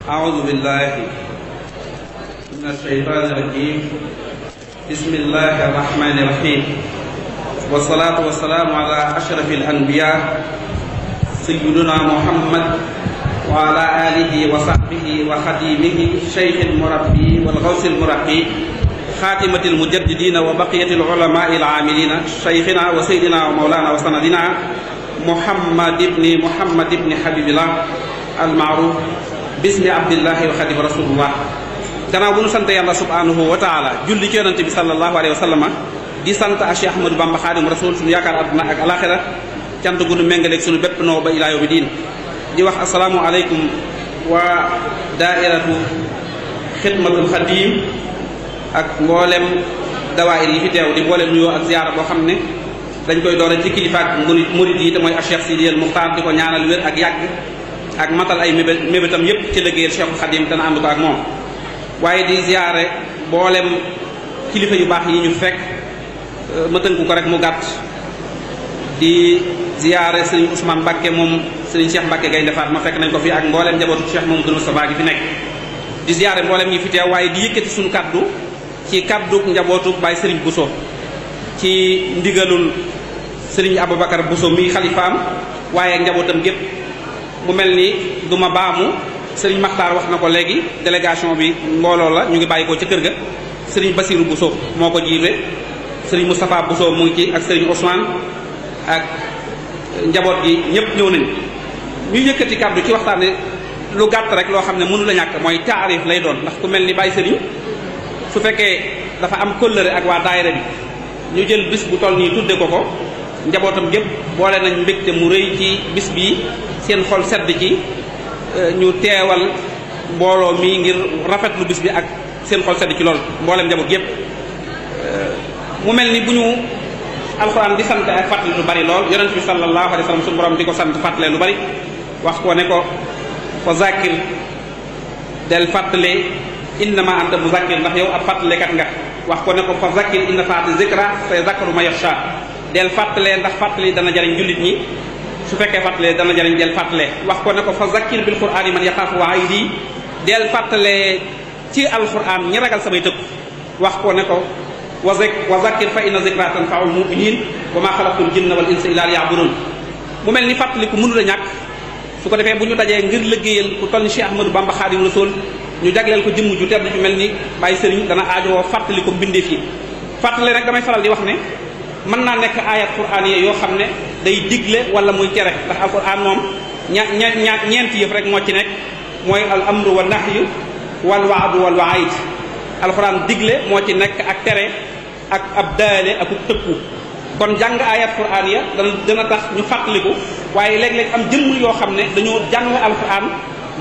أعوذ بالله من الشيطان الرجيم بسم الله الرحمن الرحيم والصلاة والسلام على أشرف الأنبياء سيدنا محمد وعلى آله وصحبه وخديمه شيخ المربي والغوث المرقي خاتمة المجددين وبقية العلماء العاملين شيخنا وسيدنا ومولانا وسندنا محمد بن حبيب الله المعروف bismi abdillahi wa xadim rasulullah. gannaaw bu nu sant yàlla subhanahu wa taala julli ci yonante bi sallallahu alayhi wa sallama di sant a Cheikh Ahmadou Bamba xaadim rasul suñu yaakaar àdduna ak alaxira cant gu nu méngaleeg suñu bépp noo ba ilaa yawmi diin di wax asalaamu aleykum waa daairatu xidmatul xadim ak mboolem dawaayir yi fi teew di mboolem nuyoo ak ziyaara boo xam ne dañ koy doore ci kilifaak murid yi te mooy a Cheikh Sidi El Muxtaar di ko ñaanal wér ak yàgg ak matal ay mébétam yépp ci liggéeyal Cheikhul Khadim te na ànd ko ak moom waaye di ziyaare mboolem kilifa yu baax yi ñu fekk ma tënku ko rek mu gàtt di ziyaare sëriñ Ousmane Mbakke moom sëriñ Cheikh Mbakke Gaynde Fatma fekk nañ ko fi ak mboolem njabootu Cheikh Mamadou Moustapha gi fi nekk di ziyaare mboolem ñi fi teew waaye di yëkkati suñu kaddu ci kaddu njabootu Baye sëriñ Bousso ci ndigalul sëriñ Aboubacar Bousso mi xalifaam waaye ak njabootam gépp mu mel ni du ma baamu sëriñ Maxtaar wax na ko léegi délégation bi mbooloo la ñu ngi bàyyi ko ca kër ga sëriñ Basiru Bousso moo ko jiite sëriñ Moustapha Bousso mu ngi ci ak sëriñ Ousmane ak njaboot gi ñëpp ñëw nañ ñu yëkkati kàddu ci waxtaane lu gàtt rek loo xam ne mënu la ñàkk mooy taarif lay doon ndax ku mel ni Baye sëriñ su fekkee dafa am kóllëre ak waa daayira bi ñu jël bis bu toll nii tudde ko ko njabootam gépp boole nañ mbégte mu rëy ci bis bii seen xol sedd ci ñu teewal mbooloo mi ngir rafetlu bis bi ak seen xol sedd ci lool mboolem njaboot yépp mu mel ni bu ñu alxuraan di sant ak fàttali lu bari lool yonent bi sallallahu alayhi wa sallam suñu borom di ko sant fàttalee lu bari wax ko ne ko zakir del fàttalee innama anta muzakkir ndax yow ab fàttalekat nga wax ko ne ko fa zakir inna faati zikra fa zakaru ma yaxsha del fàttalee ndax fàttali dana jariñ jullit ñi su fekkee fàttalee dana jariñ del fàttalee wax ko ne ko fa zakkir bil qur'ani man yaxaafu wa'iidi del fàttalee ci alquran ñi ragal samay tëkk wax ko ne ko wa zakkir fa inna zikra tanfa'ul mu'minin wa ma xalaqtul jinna wal insa illa liya'budun mu mel ni fàttaliku mënu la ñàkk su ko defee bu ñu dajee ngir liggéeyal ku toll ni Cheikh Ahmadou Bamba Xaadimu Rasuul ñu jagleel ko jëmm ju tedd ju mel ni Baye Sëriñ dana aajowoo fàttaliku mbindeef yi fàttali rek damay faral di wax ne mën naa nekk ayat qur'aniya yoo xam ne day digle wala muy tere ndax alquran moom ñeenti yëf rek moo ci nekk mooy al amru wa nahyu wal waadu wal waid alquran digle moo ci nekk ak tere ak ab daale ak tëkku kon jàng ayat qur'aniya dana tax ñu fàttaliku waaye léeg-léeg am jëmm yoo xam ne dañoo jàng alquran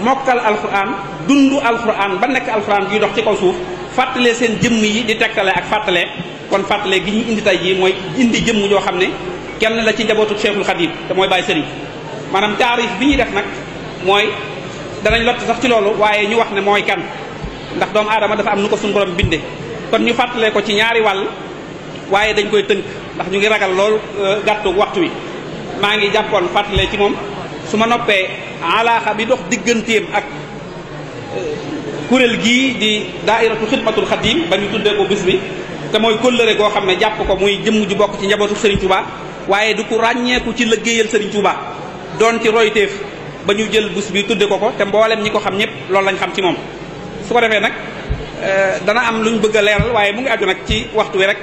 mokkal alquran dund alquran ba nekk alquran yuy dox ci kaw suuf fàttalee seen jëmm yi di tegtale ak fàttalee kon fàttalee gi ñu indi tay jii mooy indi jëmm joo xam ne kenn la ci njabootu Cheikhul Khadim te mooy Baye Sëriñ maanaam taarif bi ñuy def nag mooy danañ lott sax ci loolu waaye ñu wax ne mooy kan ndax doomu aadama dafa am nu ko suñu borom binde kon ñu fàttalee ko ci ñaari wàll waaye dañ koy tënk ndax ñu ngi ragal lool gàttu waxtu wi maa ngi jàppoon fàttalee ci moom su ma noppee alaaxa bi dox digganteem ak kuréel gii di daairatu xidmatul xadim ba ñu tuddee ko bis bi te mooy kóllëre goo xam ne jàpp ko muy jëmm ju bokk ci njabootu Serigne Touba waaye du ko ràññeeku ci liggéeyal Serigne Touba doon ci royteef ba ñu jël bés bi tudde ko te mboolem ñi ko xam ñëpp loolu lañ xam ci moom su ko defee nag dana am luñ bëgg a leeral waaye mu ngi aju nag ci waxtu wi rek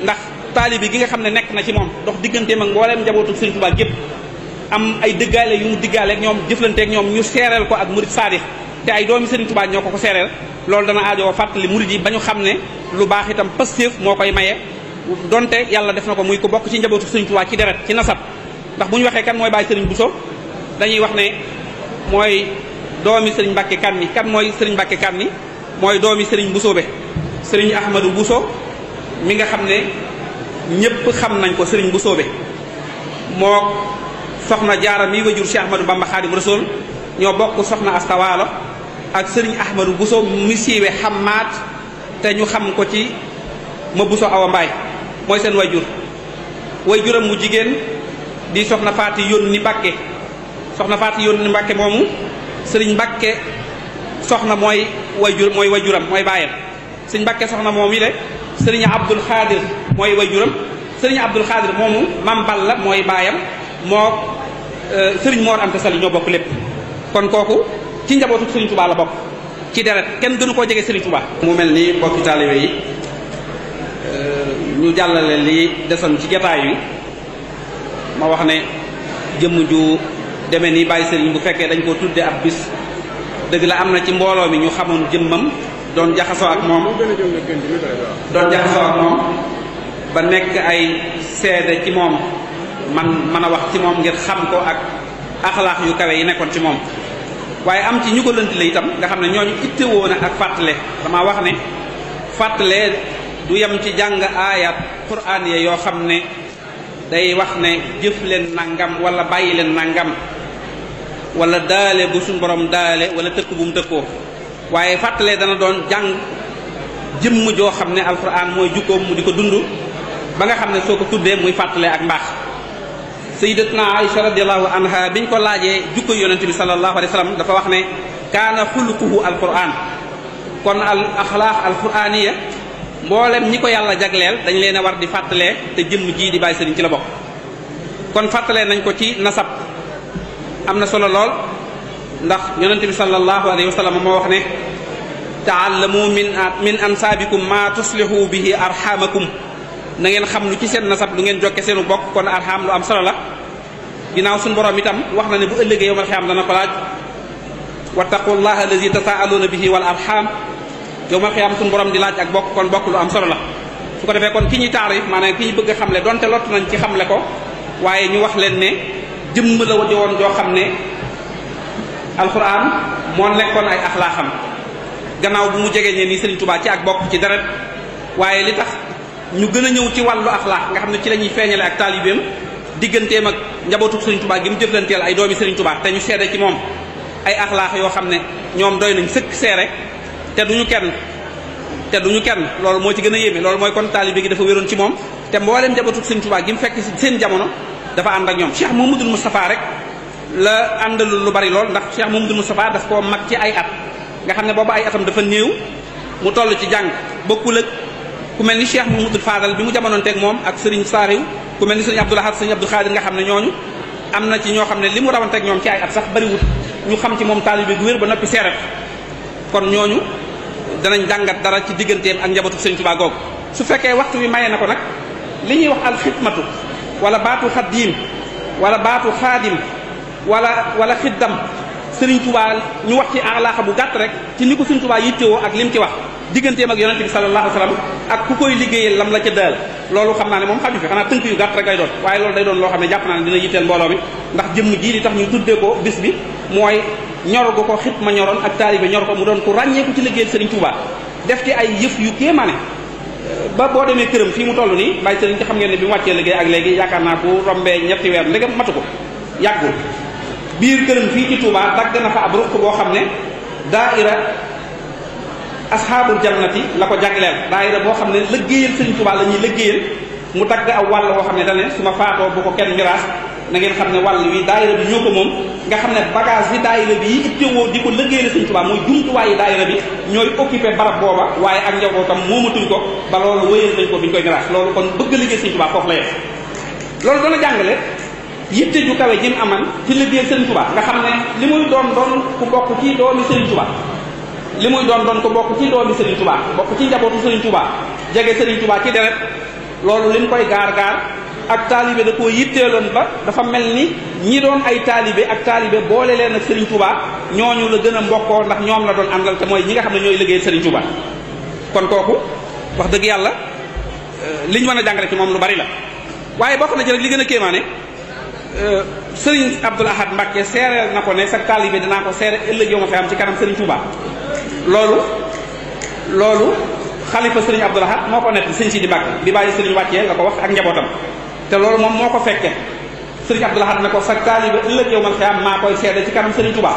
ndax taalibi gi nga xam ne nekk na ci moom dox digganteem ak mboolem njabootu Serigne Touba gépp am ay dëggaale yu mu diggaale ak ñoom jëflanteek ñoom ñu seereel ko ak murid saadix te ay doomi Serigne Touba ñoo ko seereel loolu dana aajoo fàttali murid yi ba ñu xam ne lu baax itam Pastef moo koy maye donte yàlla def na ko muy ko bokk ci njabootu Serigne Touba ci deret ci nasab ndax bu ñu waxee kan mooy Baye Serigne Bousso dañuy wax ne mooy doomi Serigne Mbacké Kanni kan mooy Serigne Mbacké Kanni mooy doomi Serigne Bousso be Serigne Ahmadou Bousso mi nga xam ne ñëpp xam nañ ko Serigne Bousso be moo soxna Jaara mi wajur Cheikh Ahmadou Bamba Khadim Rasoul ñoo bokk soxna Astawaalo ak Serigne Ahmadou Bousso mi siiwe Xamaat te ñu xam ko ci ma Bousso Awa Mbaay mooy seen wayjuram mu jigéen di soxna Faati Yónni Mbàkke soxna Faati Yónni Mbàkke moomu Sëriñ Mbàkke soxna mooy wajuram mooy baayam sëñ Mbàkke soxna moom yi de sëriñ Abdul Xaadir mooy wajuram sëriñ Abdul Xaadir moomu Mam Balla mooy baayam moo sëriñ Mor Anta Sali ñoo bokk lépp kon kooku ci njabootu sëriñ Touba la bokk ci deret kenn gënu koo jege sëriñ Touba. mu mel ni mbokki taalibe yi ñu jàllale li desoon ci jataay wi ma wax ne jëmm ju demee ni bàyyi sëriñ bu fekkee dañ koo tudde ab bis dëgg la am na ci mbooloo mi ñu xamoon jëmmam doon jaxasoo ak moom ba nekk ay seede ci moom man mën a wax ci moom ngir xam ko ak axlaax yu kawe yi nekkoon ci moom waaye am ci ñu ko lënt la itam nga xam ne ñooñu ittewoo na ak fàttale dama wax ne fàttale du yem ci jàng aayat quraan ya yoo xam ne day wax ne jëf leen nangam wala bàyyi leen nangam wala daale bu suñ borom daale wala tëkk bu mu tëkkoo waaye fàttalee dana doon jàng jëmm joo xam ne alquran mooy jukkoom mu di ko dund ba nga xam ne soo ko tuddee muy fàttalee ak mbaax sayyidatuna Aïcha radiyallahu anha biñ ko laajee jukko yonent bi sallallahu alayhi wa sallam dafa wax ne kaana xuluquhu alquran kon al axlaaq alquraniya mboolem ñi ko yàlla jagleel dañ leen a war di fàttalee te jëmm jii di bàyyi sëriñ ci la bokk kon fàttalee nañ ko ci nasab am na solo lool ndax yonent bi sallallahu alayhi wa sallam moo wax ne taallamu min ansaabikum ma tuslihu bihi arhamakum na ngeen xam lu ci seen nasab lu ngeen jokke seenu bokk kon arham lu am solo la ginnaaw suñu borom itam wax na ne bu ëllëgee yowmal xiyaam dana ko laaj wattaqullaha allazi tasaaluuna bihi wal arham yowmal xiyaam suñu borom di laaj ak bokk kon bokk lu am solo la su ko defee kon ki ñuy taarif maanaam ki ñu bëgg a xamle donte lott nañ ci xamle ko waaye ñu wax leen ne jëmm la woon joo xam ne alquran moo nekkoon ay axlaaxam gannaaw bu mu jegee ñe nii Serigne Touba ci ak bokk ci deret waaye li tax ñu gën a ñëw ci wàllu axlaax nga xam ne ci la ñuy feeñale ak taalibeem digganteem ak njabootu Serigne Touba gi mu jëflanteel ay doomi Serigne Touba te ñu seede ci moom ay axlaax yoo xam ne ñoom doy nañ sëkk seere te duñu kenn loolu moo ci gën a yéeme loolu mooy kon taalibe gi dafa wéroon ci moom te mbooleem njabootu Serigne Touba gi mu fekk ci seen jamono dafa ànd ak ñoom Cheikh Mouhamadoul Moustapha rek la àndalul lu bari lool ndax Cheikh Mouhamadoul Moustapha daf koo mag ci ay at nga xam ne booba ay atam dafa néew mu toll ci jàng bokkul ak ku mel ni Cheikh Mouhamadoul Fadal bi mu jamonoonteeg moom ak Serigne Sariw ku mel ni Serigne Abdoul Ahad Serigne Abdou Khadir nga xam ne ñooñu am na ci ñoo xam ne li mu rawanteeg ñoom ci ay at sax bariwut ñu xam ci moom taalibe gu wér ba noppi seeret kon ñooñu danañ jàngat dara ci digganteem ak njabootu Serigne Touba googu su fekkee waxtu wi maye na ko nag li ñuy wax alxidmatu wala baatu xaddiim wala baatu xaadim wala xiddam Serigne Touba ñu wax ci alaaxa bu gàtt rek ci ni ko Serigne Touba yittewoo ak lim ci wax digganteem ak yonente bi sallallahu alayhi wa sallam ak ku koy liggéeyal lam la ca daal loolu xam naa ne moom xaju fi xanaa tënk yu gàtt rek lay doon waaye loolu day doon loo xam ne jàpp naa ne dina yitteel mbooloo mi ndax jëmm jii li tax ñu tuddee ko bis bi mooy ñor gu ko xit ma ñoroon ak taalibe ñor ko mu doon ku ràññeeku ci liggéeyal Serigne Touba def ci ay yëf yu kéemaane ba boo demee këram fii mu toll nii bàyyi sëriñ ci xam ngeen ne bi mu wàccee liggéey ak léegi yaakaar naa bu rombee ñetti weer ndegam matu ko yàggul biir këram fii ci Touba dagg na fa ab ruq boo xam ne daaira ashaabul jannati la ko jagleel daaira boo xam ne liggéeyal sëriñ Touba la ñuy liggéeyal mu dagg aw wàll boo xam ne dane su ma faatoo bu ko kenn miraas na ngeen xam ne wàll wi daayira bi ñoo ko moom nga xam ne bagage bi daayira bi yi ittewoo di ko liggéeyal Sëriñ Tuubaa mooy jumtuwaayi daayira bi ñooy occupé barab booba waaye ak njabootam moomatuñ ko ba loolu wéyal nañ ko bi ñu koy miraas loolu kon bëgg liggéey Sëriñ Tuubaa foofu la yem loolu dana jàngale yitte ju kawe jëm aman ci liggéeyal Sëriñ Tuubaa nga xam ne li muy doon ku bokk ci doomi Sëriñ Tuubaa li muy doon ku bokk ci doomi Sëriñ Tuubaa bokk ci njabootu Sëriñ Tuubaa jege Sëriñ Tuubaa ci deret loolu li mu koy gaar ak taalibe da koo yitteeloon ba dafa mel ni ñi doon ay taalibe ak taalibe boole leen ak Serigne Touba ñooñu la gën a mbokkoo ndax ñoom la doon àndal te mooy ñi nga xam ne ñooy liggéeyal Serigne Touba kon kooku wax dëgg yàlla li ñu mën a jàngale ci moom lu bari la waaye bokk na ci rek li gën a kéemaane Serigne Abdoul Ahad Mbacké seereel na ko ne sa taalibe dinaa ko seere ëllëg yow ma fi am ci kanam Serigne Touba loolu xalifa Serigne Abdoul Ahad moo ko nekk Serigne Sidi Mbacké bi bàyyi Serigne wàccee la ko wax ak njabootam te loolu moom moo ko fekke Serigne Abdoul Ahad ne ko sa taalibe ëllëg yow man xiyaam maa koy seede ci kanam Serigne Touba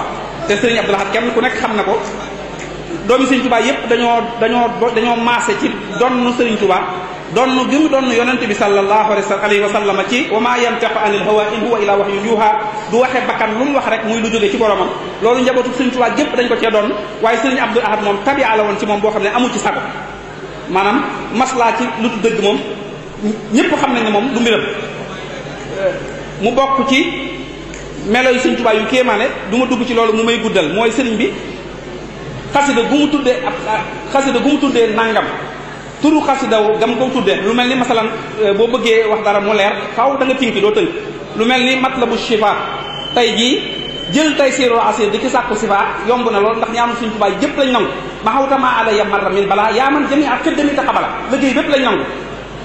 te Serigne Abdoul Ahad kenn ku nekk xam na ko doomi Serigne Touba yépp dañoo maase ci donnu Serigne Touba donn gi mu donn yonente bi sallallahu alayhi wa sallam ci wa ma yantiqu anil hawa in huwa illa wahyun yuha du waxe bakkan lu mu wax rek muy lu jóge ci boromam loolu njabootu Sëriñ Tuubaa gépp dañ ko cee doon waaye Sëriñ Abdul Ahad moom tabia la woon ci moom boo xam ne amul ci sago maanaam maslaa ci lu tu dëgg moom ñëpp xam nañ ne moom du mbiram mu bokk ci melo yi Sëriñ Tuubaa yu kéemaane du ma dugg ci loolu mu may guddal mooy sëriñ bi xasida gu mu tuddee nangam turu xasida gam ko tuddee lu mel ni masalan boo bëggee wax dara mu leer faaw da nga tinki doo tënk lu mel ni matlabu shifa tey jii jël tay siirul asir di ci sàkku sifa yomb na lool ndax ñaanu Sëriñ Tuubaa yëpp lañ nangu ma xawtama ala ya marra min balaa yaa man jami ak xëddami taxabala liggéey bépp lañ nangu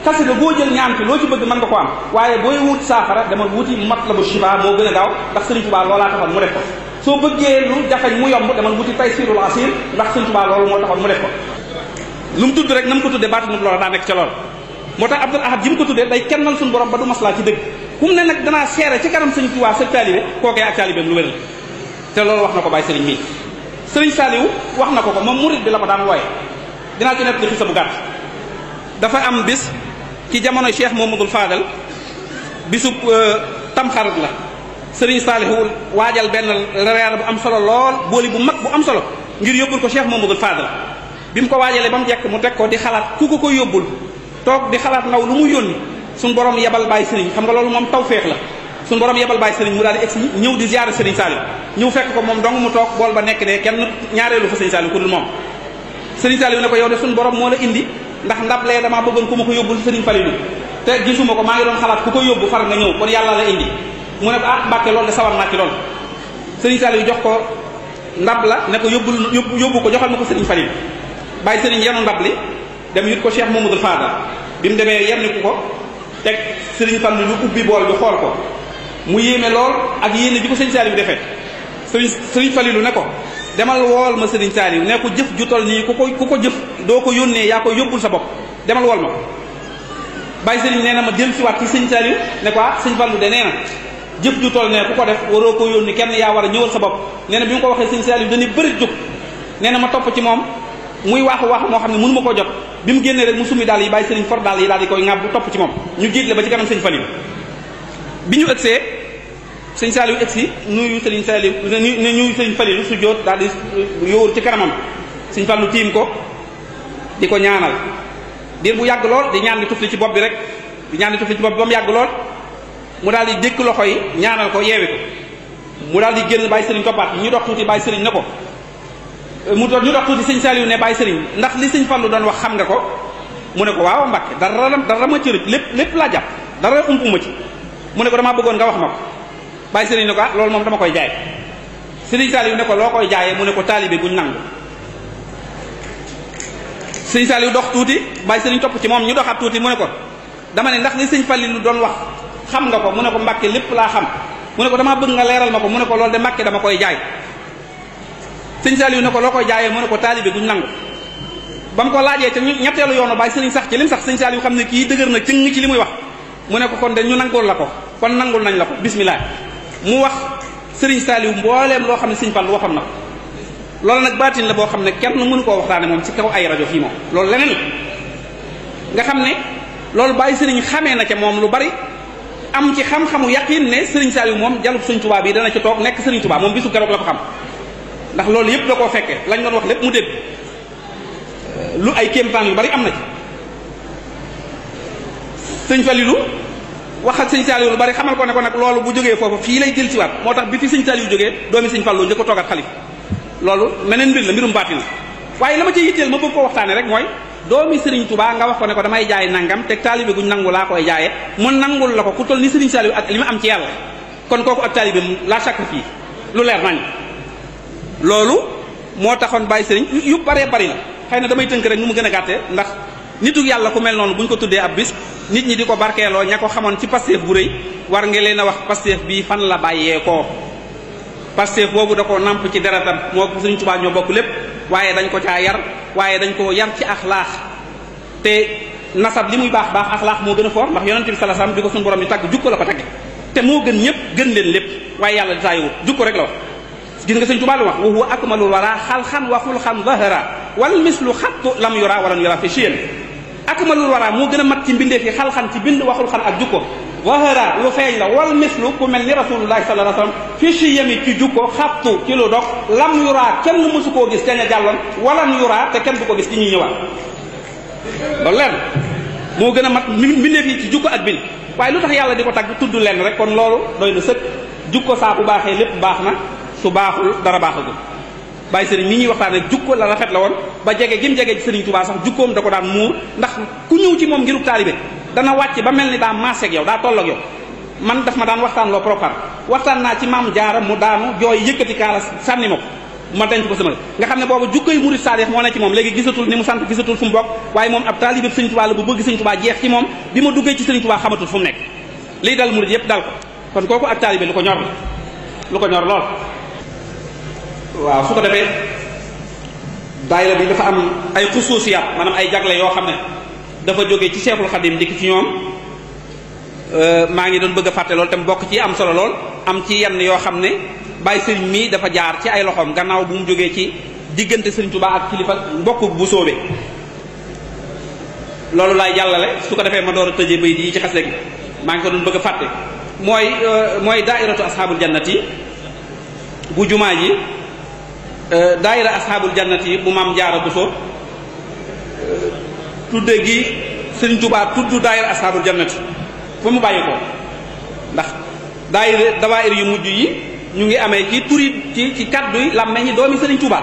xasida boo jël ñaan ci loo ci bëgg mën nga ko am waaye booy wut saafara dama wuti matlabu shifa moo gën a gaaw ndax Sëriñ Tuubaa loolaa taxoon mu def ko soo bëggee lu jafeñ mu yomb dama wuti tay siirul asir ndax Sëriñ Tuubaa loolu moo taxoon mu def ko lu mu tudd rek na mu ko tuddee baatinu loola daa nekk ca lool moo tax Abdul Ahad ji mu ko tuddee day kennal suñu borom ba du maslaa ci dëgg ku mu ne nag danaa seere ci kanam Sëriñ Tuubaa sa taalibe kookee ak taalibeem lu wér la te loolu wax na ko bàyyi sëriñ mii sëriñ Saaliwu wax na ko moom murid bi la ko daan wooye dinaa ci nekk li xisa bu gàtt dafa am bis ci jamono Cheikh Mamadou Fadal bisub tamxarit la sëriñ Saaliwu waajal benn reer bu am solo lool booli bu mag bu am solo ngir yóbbul ko Cheikh Mamadou Fadal bi mu ko waajalee ba mu jekk mu teg ko di xalaat ku ko yóbbul toog di xalaat ndaw lu mu yónni suñ borom yebal bàyyi sëriñ xam nga loolu moom tawfeex la suñ borom yebal bàyyi sëriñ mu daal di egsi ñëw di ziyaare sëriñ Saaliw ñëw fekk ko moom dong mu toog bool ba nekk ne kenn ñaareelu fa sëriñ Saaliw ku dul moom sëriñ Saaliw ne ko yow de suñ borom moo la indi ndax ndablee damaa bëggoon ku ma ko yóbbul sëriñ Falilu te gisuma ko maa ngi doon xalaat ku ko yóbbu far nga ñëw kon yàlla la indi mu ne ko ah Mbàkke loolu de sawar naa ci lool sëriñ Saaliw jox ko ndab la ne ko yóbbu ko joxal ma ko sëriñ Falilu bàyyi sëriñ yenu ndab li dem yut ko Cheikh Mamadou Fadal bi mu demee yenniku ko teg sëriñ Fallu lu ubbi bool bi xool ko mu yéeme lool ak yéene ji ko sëriñ Saaliw defee sëriñ Fallilu ne ko demal wool ma sëriñ Saaliw ne ko jëf ju tol nii ku ko jëf doo ko yónnee yaa ko yóbbul sa bopp demal wool ma ko bàyyi sëriñ nee na ma jël siwaat ci sëriñ Saaliw ne ko ah sëriñ Fallu de nee na jëf ju tol ne ku ko def waroo ko yónni kenn yaa war a ñëwal sa bopp nee na bi mu ko waxee sëriñ Saaliw dañuy bëri jóg nee na ma topp ci moom muy waaxu moo xam ne mënu ma koo jot bi mu génnee rek mu summi daal yi bàyyi sëriñ for daal yi daal di koy ŋàbb topp ci moom ñu jiitle ba ci kanam sëriñ Fallilu bi ñu ëgsee sëriñ Saaliw ëgsi nuyu sëriñ Saaliw nuyu sëriñ Fallilu su jóot daal di yóor ci kanamam sëriñ Fallu tiim ko di ko ñaanal diir bu yàgg lool di ñaan di tufli ci bopp bi rek di ñaan di tufli ci bopp bi ba mu yàgg lool mu daal di dékk loxo yi ñaanal ko yeewi ko mu daal di génn bàyyi sëriñ toppaat ñu dox tuuti bàyyi sëriñ ne ko ñu dox tuuti sëñ Saaliw ne bàyyi sëriñ ndax li sëñ Fallu doon wax xam nga ko mu ne ko waaw Mbàkke dara ma cërëj lépp laa jàpp dara umpuma ci mu ne ko damaa bëggoon nga wax ma ko bàyyi sëriñ ne ko ah loolu moom dama koy jaay sëriñ Saaliw ne ko loo koy jaayee mu ne ko taalibe guñ nangu sëñ Saaliw dox tuuti bàyyi sëriñ topp ci moom ñu doxaat tuuti mu ne ko dama ne ndax li sëñ Fallilu doon wax xam nga ko mu ne ko Mbàkke lépp laa xam mu ne ko damaa bëgg nga leeral ma ko mu ne ko loolu de Mbàkke dama koy jaay sëñ Saaliw ne ko loo koy jaayee mu ne ko taalibe guñ nangu ba mu ko laajee ca ñetteelu yoonu bàyyi sëriñ sax ci lim sax sëñ Saaliw xam ne kii dëgër na cëng ci li muy wax mu ne ko kon de ñu nangul la ko kon nangul nañ la ko bismillah mu wax sëriñ Saaliw mbooleem loo xam ne sëñ Fallu waxoon na ko loolu nag baatin la boo xam ne kenn mënu koo waxtaane moom ci kaw ay rajo fii moom loolu leneen la nga xam ne loolu bàyyi sëriñ xamee na ca moom lu bari am ci xam-xamu yaqin ne sëriñ Saaliw moom jalub sëñ Tuubaa bi dana ci toog nekk sëriñ Tuubaa moom bisu keroog la ko xam ndax loolu yëpp da koo fekkee lañ doon wax lépp mu dégg lu ay kéemtaan yu bari am na ci sëñ Fallilu wax ak sëñ Saaliw lu bari xamal ko ne ko nag loolu bu jógee foofu fii lay jël ci waat moo tax bi fi sëñ Saaliw jógee doomi sëñ Fallu njëkk ko toogat xalif loolu meneen mbir la mbirum baatin la waaye la ma ci yitteel ma bëgg koo waxtaane rek mooy doomi sëriñ Tuubaa nga wax ko ne ko damay jaay nangam teg taalibe guñ nangu laa koy jaayee mu nangul la ko ku toll ni sëriñ Saaliw ak li ma am ci yàlla kon kooku ak taalibe la chaque fii lu leer nañ loolu moo taxoon bàyyi sëriñ yu baree bari la xëy na damay tënk rek nu mu gën a gàttee ndax nitu yàlla ku mel noonu bu ñu ko tuddee ab bis nit ñi di ko barkeeloo ña ko xamoon ci Pastef bu rëy war nga leen a wax Pastef bii fan la bàyyee koo Pastef boobu da koo namp ci deretam moo ko Sëriñ Tuubaa ñoo bokk lépp waaye dañ ko caa yar waaye dañ koo yar ci axlaax te nasab li muy baax baax axlaax moo gën a foor ndax yonent bi sallallahu alayhi wasallam bi ko suñu borom di tagg jukko la ko tagge te moo gën ñëpp gën leen lépp waaye yàlla di taayiwut jukko rek la wax gis nga Sëriñ Tuubaa lu wax wa huwa akmalul wara xalxan wa xulxan zahara wal mislu xattu lam yura walan yura fi chiyen akmalul wara moo gën a mat ci mbindeef yi xalxan ci bind waxul xan ak jukko wahara lu feeñ la wal mislu ku mel ni rasulullahi sallallahu alayhi wasallam fi si yemi ci jukko xattu ci lu dog lam yuraa kenn mësu koo gis ca ña jàlloon walan yuraa te kenn du ko gis ci ñuy ñëwaat loolu leen moo gën a mat mbindeef yi ci jukko ak bind waaye lu tax yàlla di ko tagg tudd leen rek kon loolu doy na sëkk jukko saa bu baaxee lépp baax na su baaxul dara baaxagul bàyyi sëriñ mi ñuy waxtaan ak jukko la rafet la woon ba jege gi mu jege ci sëriñ Tuubaa sax jukkoom da ko daan muur ndax ku ñëw ci moom ngirub taalibe dana wàcc ba mel ni daa maase ak yow daa toll ak yow man daf ma daan waxtaan loo propar waxtaan naa ci maam jaara mu daanu jooy yëkkati kaala sànni ma ko ma denc ko sama nga xam ne boobu jukkoy murid saalix moo ne ci moom léegi gisatul ni mu sant gisatul fu mu bokk waaye moom ab taalibe sëriñ Tuubaa la bu bëgg sëriñ Tuubaa jeex ci moom bi ma duggee ci sëriñ Tuubaa xamatul fu mu nekk liy dal murid yépp dal ko kon kooku ak taalibe lu ko ñor lool waaw su ko defee daayira bi dafa am ay xusuusiyaat maanaam ay jagle yoo xam ne dafa jógee ci Seexul Xadim dikk ci ñoom maa ngi doon bëgg a fàtte lool te mu bokk ci am solo lool am ci yenn yoo xam ne bàyyi sëriñ mii dafa jaar ci ay loxoom gannaaw bu mu jógee ci diggante sëriñ Tuubaa ak kilifa mbokk bu soobe loolu laay jàllale su ko defee ma door a tëjee bay di ci xas léegi maa ngi ko doon bëgg a fàtte mooy daairatu asxaabul jannati bu jumaa ji daayira asxaabul jannati bu maam jaara Buso tudde gi sëriñ Tuubaa tudd daayira asxaabul jannati fa mu bàyyi ko ndax dawaayir yu mujj yi ñu ngi amee ci turi ci kaddu yi làmmeñ ñi doomi sëriñ Tuubaa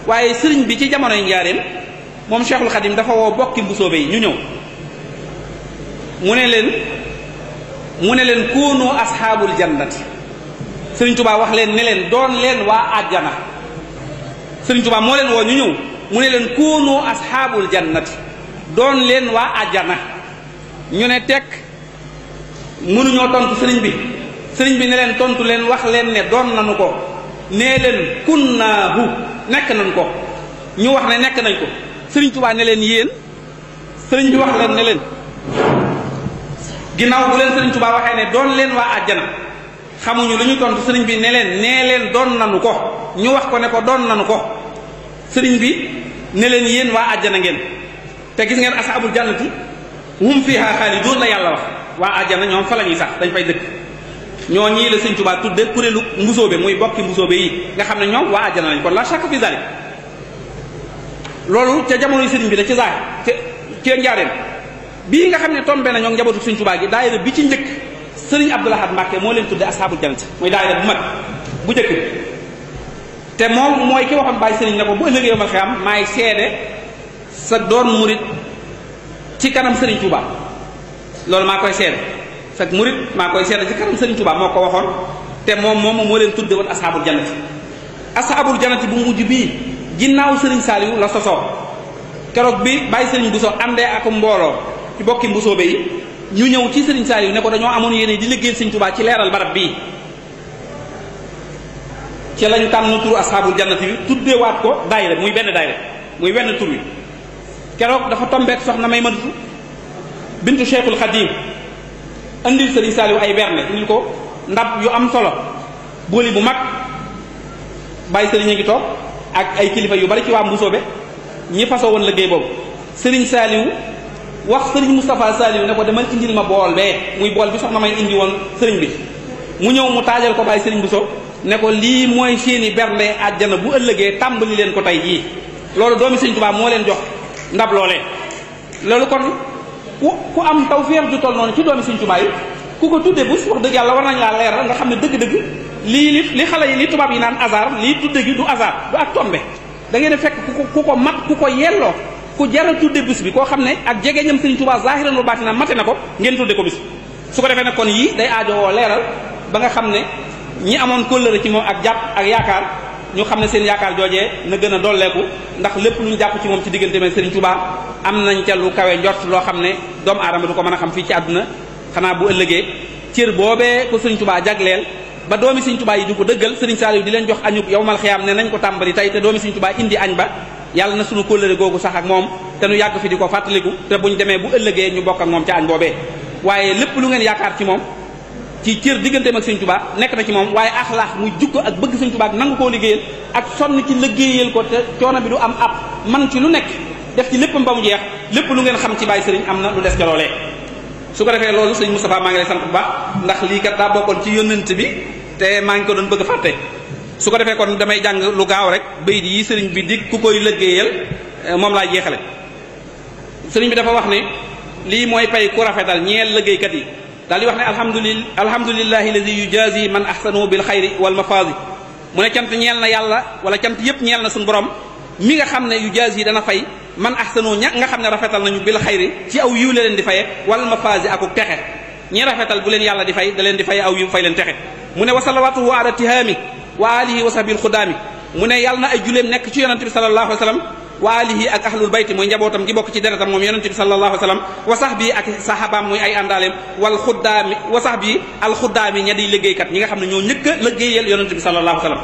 waaye sëriñ bi ci jamonoy njaareem moom Cheikhul Khadim dafa woo bokki mbusoobe yi ñu ñëw mu ne leen koonoo asxaabul jannati sëriñ Tuubaa wax leen ne leen doon leen waa àjjana sëriñ Tuubaa moo leen woo ñu ñëw mu ne leen koonoo asxaabul jannati doon leen waa àjjana ñu ne tekk mënuñoo tontu sëriñ bi ne leen tontu leen wax leen ne doon nañu ko nee leen kunnaahu nekk nañ ko ñu wax ne nekk nañ ko sëriñ Tuubaa ne leen yéen sëriñ bi wax leen ne leen ginnaaw bu leen sëriñ Tuubaa waxee ne doon leen waa àjjana xamuñu lu ñu tontu sëriñ bi ne leen nee leen doon nañu ko ñu wax ko ne ko doon nañu ko sëriñ bi ne leen yéen waa àjjana ngeen te gis ngeen ashaabul jannati hum fiha xaaliduun la yàlla wax waa àjjana ñoom fa la ñuy sax dañ fay dëkk ñoo ñii la sëriñ Tuubaa tudde kuréelu mbusoobe muy bokki mbusoobe yi nga xam ne ñoom waa àjjana lañ kon la shakka fi zalik loolu ca jamonoy sëriñ bi da ci zaahir ci njaareem bii nga xam ne tombé na ñoo njabootu sëriñ Tuubaa gi daayira bi ci njëkk sëriñ Abdul Ahad Mbàkke moo leen tudde ashaabul jannati mooy daayira bu mag bu njëkk bi te moom mooy ki waxoon bàyyi sëriñ ne ko bu ëllëgee yomal xiyaam maay seede sa doon murit ci kanam sëriñ Tuubaa loolu maa koy seede sa murit maa koy seede ci kanam sëriñ Tuubaa moo ko waxoon te moom moo leen tudde woon ashaabul jannati bu mujj bii ginnaaw sëriñ Saaliw la sosoo keroog bi bàyyi sëriñ Buso àndee ak mbooloo ci bokki mbusoobe yi ñu ñëw ci sëriñ Saaliw ne ko dañoo amoon yéene di liggéeyal sëriñ Tuubaa ci leeral barab bii ci lañu tànn turu ashaabul jannati bi tuddeewaat ko daayira muy benn daayira muy wenn tur wi keroog dafa tombeek soxna may mënatu bintu Cheikhul Khadim andil sëriñ Saaliw ay berne indil ko ndab yu am solo booli bu mag bàyyi sëriñ a ngi toog ak ay kilifa yu bari ci waa mbusoobe ñi fasoo woon liggéey boobu sëriñ Saaliw wax sëriñ Moustapha Saaliw ne ko demal indil ma bool bee muy bool bi soxna may indi woon sëriñ bi mu ñëw mu taajal ko bàyyi sëriñ Buso ne ko lii mooy seeni bernde àjjana bu ëllëgee tàmbali leen ko tey jii loolu doomi sëriñ Tuubaa moo leen jox ndab loolee loolu kon ku am tawfeex ju toll noonu ci doomi sëriñ Tuubaa yi ku ko tudde bus wax dëgg yàlla war nañ laa leeral nga xam ne dëgg-dëgg li xale yi li tubaab yi naan hasard lii tudde gi du hasard du ak tombe da ngeen fekk ku ko mat ku ko yelloo ku jara tudde bis bi koo xam ne ak jegeñam sëriñ Tuubaa zahiran wa baatina mate na ko ngeen tudde ko bis su ko defee nag kon yii day aajowoo leeral ba nga xam ne ñi amoon kóllëre ci moom ak jàpp ak yaakaar ñu xam ne seen yaakaar joojee na gën a dolleeku ndax lépp lu ñu jàpp ci moom ci diggante med sëriñ Tuubaa am nañ ca lu kawe njort loo xam ne doomu aadama du ko mën a xam fii ci àdduna xanaa bu ëllëgee cër boobee ko sëriñ Tuubaa jagleel ba doomi sëriñ Tuubaa yi du ko dëggal sëriñ Saaliw di leen jox añub yawmal xiyaam ne nañ ko tàmbali tey te doomi sëriñ Tuubaa indi añ ba yàlla na sunu kóllëre googu sax ak moom te nu yàgg fi di ko fàttaliku te buñ demee bu ëllëgee ñu bokk ak moom ca añ boobee waaye lépp lu ngeen yaakaar ci moom ci cër digganteem ak sëriñ Tuubaa nekk na ci moom waaye axlaax muy jukko ak bëgg sëriñ Tuubaa ak nangu koo liggéeyal ak sonn ci liggéeyal ko te coono bi du am ab man ci lu nekk def ci léppam ba mu jeex lépp lu ngeen xam ci bàyyi sëriñ am na lu des ca loolee. su ko defee loolu sëñ Moustapha maa ngi lay sant bu baax ndax lii kat daa bokkoon ci yónnent bi te maa ngi ko doon bëgg a fàtte su ko defee kon damay jàng lu gaaw rek bayit yi sëriñ bi dig ku koy liggéeyal moom laa jeexale. sëriñ bi dafa wax ne lii mooy pay ku rafetal ñeel liggéeykat yi daal di wax ne alhamdulillahi alladi yujazi man ahsanu bil xayri wal mafazi mu ne cant ñeel na yàlla wala cant yépp ñeel na suñu borom mi nga xam ne yujazi dana fay man ahsanu ña nga xam ne rafetal nañu bil xayri ci aw yiw la leen di faye wal mafazi akuk texe ñi rafetal bu leen yàlla di fay da leen di fay aw yiw fay leen texe mu ne wa salawatuhu ala tihaami wa alihi wa sahbil xudaami mu ne yàlla na ay juleem nekk ci yonente bi sallallahu alayhi wa sallam wa alihi ak ahlul bayti mooy njabootam gi bokk ci deretam moom yonente bi sallallahu alayhi wa sallam wa sahbi ak sahabaam muy ay àndaaleem wal xuddaami wa sahbi al xuddaami ña di liggéeykat ñi nga xam ne ñoo ñëkk a liggéeyal yonente bi sallallahu alayhi wa sallam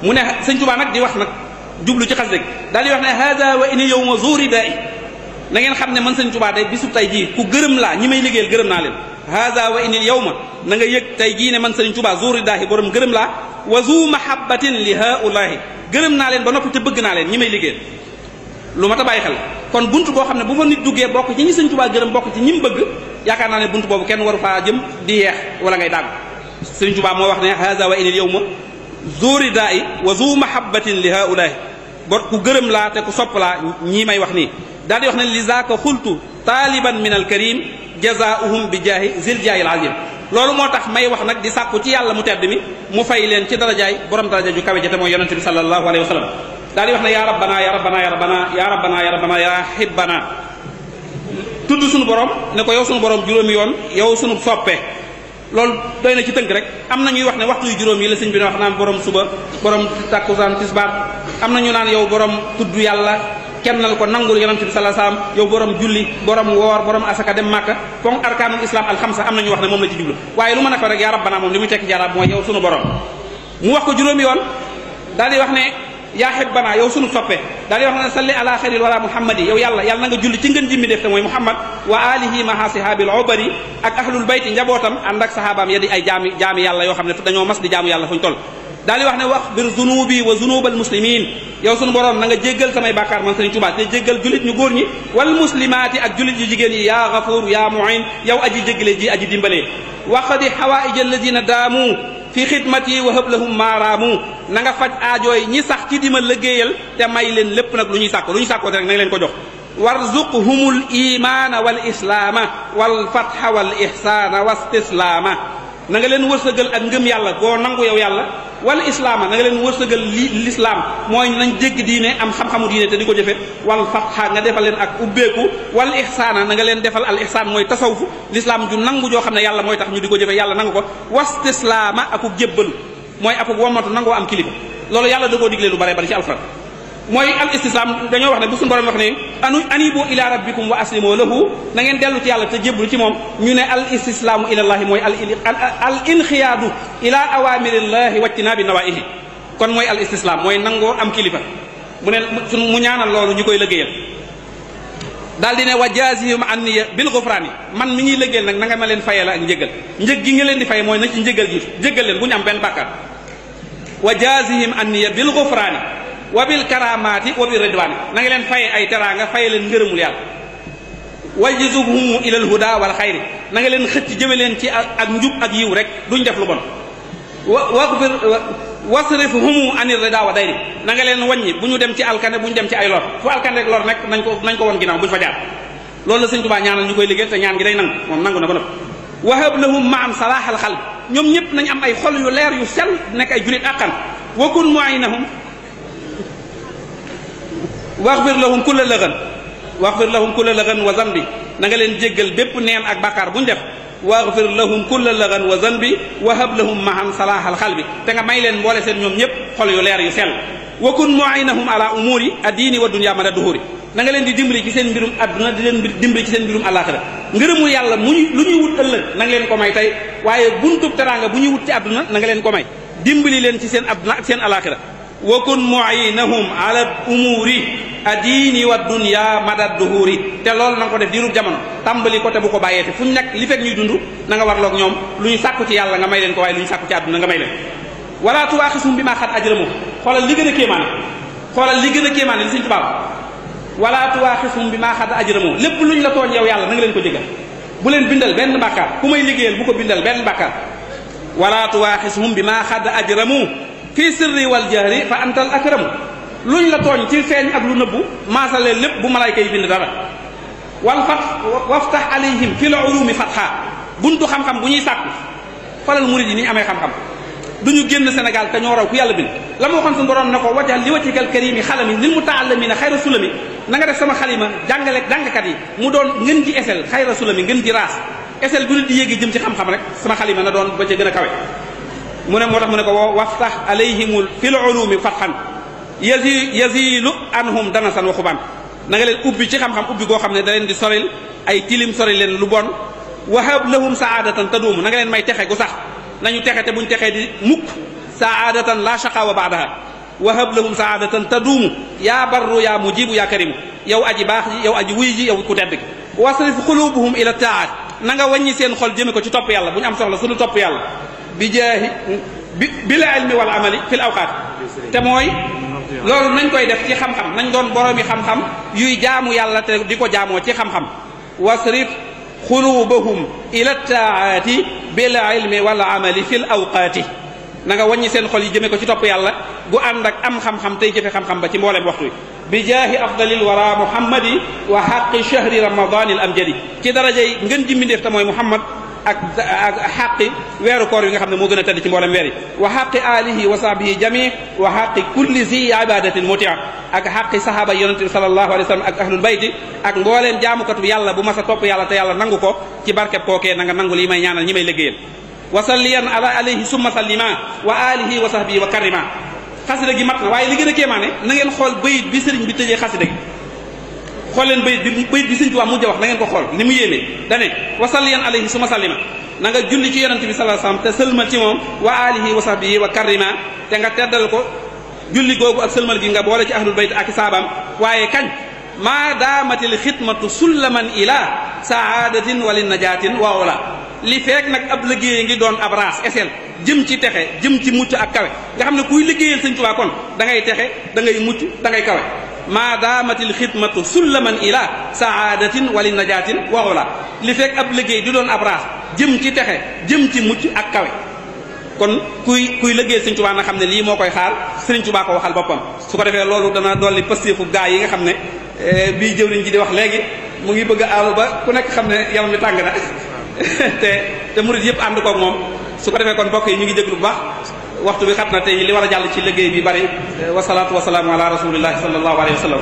mu ne sëñ Tuubaa nag di wax nag jublu ci xas dëgg daal di wax ne hada wa ini yawma zuri daa i na ngeen xam ne man sëñ Tuubaa day bisu tay jii ku gërëm laa ñi may liggéeyal gërëm naa leen hada wa ini yawma na nga yëg tay jii ne man sëñ Tuubaa zuri daa i borom gërëm laa wa zu mahabbatin li haulahi gërëm naa leen ba noppi te bëgg naa leen ñi may liggéeyal lu ma ta bàyyi xel kon bunt boo xam ne bu fa nit duggee bokk ci ñi sëñ Tuubaa gërëm bokk ci ñi mu bëgg yaakaar naa ne bunt boobu kenn waru faa jëm di yeex wala ngay dàgg sëñ Tuubaa moo wax ne hada wa ini yawma zuri daa i wa zu mahabbatin li haulahi bor ku gërëm laa te ku sopp laa ñii may wax nii daal di wax ne li zaaka xultu taaliban min al karim jazaauhum bi jaahi zil jaahil azim loolu moo tax may wax nag di sàkku ci yàlla mu tedd mi mu fay leen ci darajaay borom daraja ju kawe ja te mooy yonente bi sallallahu alayhi wa sallam daal di wax ne yaa rabbana ya rabbana ya rabbana ya rabbana ya rabbana ya hibbana tudd suñu borom ne ko yow suñu borom juróomi yoon yow suñu soppe loolu doy na ci tënk rek am na ñuy wax ne waxtu yu juróom yi la sëñ bi ne wax naan borom suba borom takkusaan tisbaar am na ñu naan yow borom tudd yàlla kennal ko nangul yonent bi sallallahu alayhi wasallam yow borom julli borom woor borom asaka dem màkka fonk arkaanul islam alxamsa am na ñu wax ne moom la ci jublu waaye lu mën a ko rek yaa rabbana moom li muy tekki jaaraab mooy yow sunu borom mu wax ko juróomi yoon daal di wax ne yaa hibbana yow sunu soppe daal di wax ne salli ala xayril wala muhammadi yow yàlla na nga julli ci ngën jimmi def te mooy muhammad wa alihi maha sihaabil ubari ak ahlul bayti njabootam ànd ak sahabaam ya di ay jaami yàlla yoo xam ne dañoo mas di jaamu yàlla fuñ toll daal di wax ne wax bir zunubi wa zunubal muslimin yow sunu borom na nga jéggal samay bàkkaar man Sëriñ Tuubaa te jéggal julit ñu góor ñi wal muslimaati ak julit yu jigéen yi yaa gafuur yaa muin yow aji jéggale ji aji dimbalee waqdi hawaïj alladina daamu fi xidmati wa hab lahum maaraamu na nga faj aajooy ñi sax ci dima liggéeyal te may leen lépp nag lu ñuy sàkko te rek na nga leen ko jox warzuqhumul imaana wal islaama wal fatha wal ihsaana wastislaama na nga leen wërsëgal ak ngëm yàlla goo nangu yow yàlla wal islaama na nga leen wërsëgal lislaam mooy nañ jégg diine am xam-xamu diine te di ko jëfe wal fatha nga defal leen ak ubbeeku wal ihsaana na nga leen defal al ihsaan mooy tasawufu lislaam ju nangu joo xam ne yàlla mooy tax ñu di ko jëfe yàlla nangu ko wastislaama akuk jébbalu mooy akuk womatu nangoo am kilifa loolu yàlla da koo diglee lu bare bari ci alxuraan mooy al istislam dañoo wax ne bu suñu borom wax ne anibu ila rabbikum wa aslimu lahu na ngeen dellu ci yàlla te jébbalu ci moom ñu ne al istislaamu ilallahi mooy al inxiyaadu ila awamirillahi wajtinaabi nawaihi kon mooy al istislam mooy nangoo am kilifa mu ne mu ñaanal loolu ñu koy liggéeyal daal di ne wa jaazihim anniya bil ghufrani man mi ñuy liggéeyal nag na nga ma leen fayee la ak njëgal njëg gi nga leen di fay mooy na ci njëgal jiitu jéggal leen bu ñu am benn bàkkaar wa jaazihim anniya bil ghufrani wa bil karamaati wa bil ridwaani na nga leen faye ay teraanga faye leen ngërëmul yàlla wajzubhum ila al huda wal xayri na nga leen xëcc jëme leen ci ak njub ak yiw rek duñ def lu bon wasrifhum anir rida wa dayri na nga leen wàññi bu ñu dem ci alkane bu ñu dem ci ay lor fu alkane rek lor nekk nañ ko won ginnaaw bu ñu fa jaar loolu la Sëñ Tuubaa ñaanal ñu koy liggéey te ñaan gi day nangu moom nangu na ba noppi wahab lahum ma'an salahal xalb ñoom ñëpp nañ am ay xol yu leer yu sell nekk ay julit àqan wa kun mu'inahum waxfir lahum kulla lëgan wa zanbi na nga leen jéggal bépp neen ak bàkkaar bu ñu def waxfir lahum kulla lëgan wa zanbi wahab lahum mahan salahal xalbi te nga may leen mboole seen ñoom ñëpp xol yu leer yu sell wa kun mu'inahum ala umuri addiini wa dunya mada duhuri na nga leen di dimbali ci seen mbirum adduna di leen dimbali ci seen mbirum àllaaxira ngërëmu yàlla lu ñuy wut ëllëg na nga leen ko may tey waaye buntub teraanga bu ñuy wut ci adduna na nga leen ko may dimbali leen ci seen adduna ak seen àllaaxira wa kun mu'inahum ala umuri addiini wa dunya mada duhuri te loolu na nga ko def diirub jamono tàmbali ko te bu ko bàyyeete fu ñu nekk li fekk ñuy dund na nga warloog ñoom lu ñu sàkku ci yàlla nga may leen ko waaye lu ñu sàkku ci àdduna nga may leen wala tuwaaxisum bi maa xat ajramu xoolal li gën a kéemaane li Sëñ Tuubaa wala tuwaaxisum bi maa xad ajramu lépp luñ la tooñ yow yàlla na nga leen ko jégal bu leen bindal benn bàkkaar ku may liggéeyal bu ko bindal benn bàkkaar wala tuwaaxisum bi maa xad ajramu fii sirri wal jahri fa antal akramu luñ la tooñ ci feeñ ak lu nëbbu maasale lépp bu malayka yi bind dara wal fat waftax alayhim fil ulumi fatha buntu xam-xam bu ñuy sàkku falal murid yi ni ñu amee xam-xam duñu génn Sénégal te ñoo raw ku yàlla bind la ma waxoon suñu borom ne ko wajal li wajhikal karimi xalami lil mutaallimina xayra sulami na nga def sama xalima jàngkat yi mu doon ngën ji esel xayra sulami ngën ji raas esel bu nit di yéegi jëm ci xam-xam rek sama xalima na doon ba ca gën a kawe mu ne moo tax mu ne ko waftax alayhimul fil ulumi fathan yazilu anhum danasan wa xubaan na nga leen ubbi ci xam-xam ubbi goo xam ne da leen di soril ay tilim soril leen lu bon wahab lahum saadatan taduumu na nga leen may texe gu sax nañu texe te buñ texee di mukk saadatan la shaqawa baadaha wahab lahum saadatan taduumu yaa barru yaa mujibu yaa karimu yow aji baax ji yow aji wuy ji yow ku tedd gi wasrif xulubuhum ila taat na nga wàññi seen xol jëme ko ci topp yàlla bu ñu am soxla su dul topp yàlla bi jaahi bil ilmi wal amali fil awqaat te mooy loolu nañ koy def ci xam-xam nañ doon boroomi xam-xam yuy jaamu yàlla te di ko jaamoo ci xam-xam wasrif xulubahum ila taati bil ilmi wal amali fil awqaati na nga wàññi seen xol yi jëme ko ci topp yàlla gu ànd ak am xam-xam tey jëfe xam-xam ba ci mbooleem waxtu wi bi jaahi afdalil wara muhammadi wa xaqi shahri ramadanil amjadi ci darajay ngën ji mbindéef te mooy muhammad ak xaqi weeru koor yi nga xam ne moo gën a tëdd ci mboolem weer yi wa xaqi alihi wa sahbihi jami wa xaqi kulli zi ibadatin mutia ak xaqi sahaaba yonente bi sallallahu alayhi wa sallam ak ahlul bayti ak mbooleem jaamukatu yàlla bu mas a topp yàlla te yàlla nangu ko ci barkeb kookee na nga nangu li may ñaanal ñi may liggéeyal wa salliyan ala alayhi summa sallima wa alihi wa sahbihi wa karima xasida gi mat na waaye li gën a kéemaane na ngeen xool bayit bi sëriñ bi tëjee xasida gi xool leen bayit bi sëriñ Tuubaa mujj wax na ngeen ko xool ni mu yéemee dane wa salliyan alayhi summa sallima na nga julli ci yonente bi sallallahu alayhi wasallam te sëlmal ci moom wa alihi wa sahbihi wa karima te nga teddal ko julli googu ak sëlmal gi nga boole ci ahlul bayt ak saabaam waaye kañ maa daamatil xidmatu sullaman ila saadatin wali najaatin wa ola li feek nag ab liggéey ngi doon ab raas esel jëm ci texe jëm ci mucc ak kawe nga xam ne kuy liggéeyal sëñ Tuubaa kon da ngay texe da ngay mucc da ngay kawe maa daamatil xidmatu sullaman ila saadatin wali najaatin wa ola li feek ab liggéey di doon ab raas jëm ci texe jëm ci mucc ak kawe kon kuy liggéeyal sëñ Tuubaa na xam ne lii moo koy xaar sëriñ Tuubaa ko waxal boppam su ko defee loolu dana dolli pësteefu gaa yi nga xam ne bii jëwriñ ji di wax léegi mu ngi bëgg a aalu ba ku nekk xam ne yaram mi tàng na te murid yëpp ànd koog moom su ko defee kon mbokk yi ñu ngi déglu bu baax waxtu bi xat na te li war a jàll ci liggéey bi bari wasalaatu wasalaamu ala rasulillahi sallallahu alayhi wa sallam